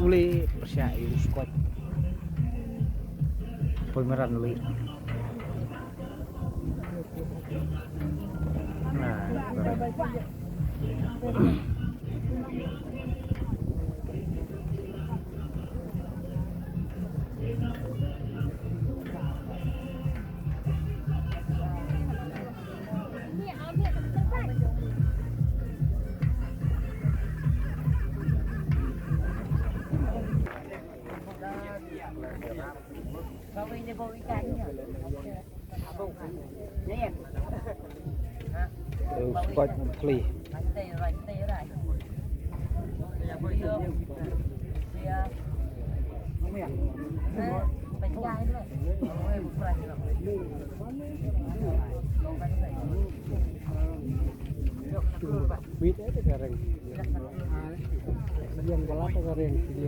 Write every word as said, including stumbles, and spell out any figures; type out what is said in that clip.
Uli pyrshah ïa u skoit. Poi meran uli. Nah, correct. Spot play. Wait, ada garang. Yang bola tu garang.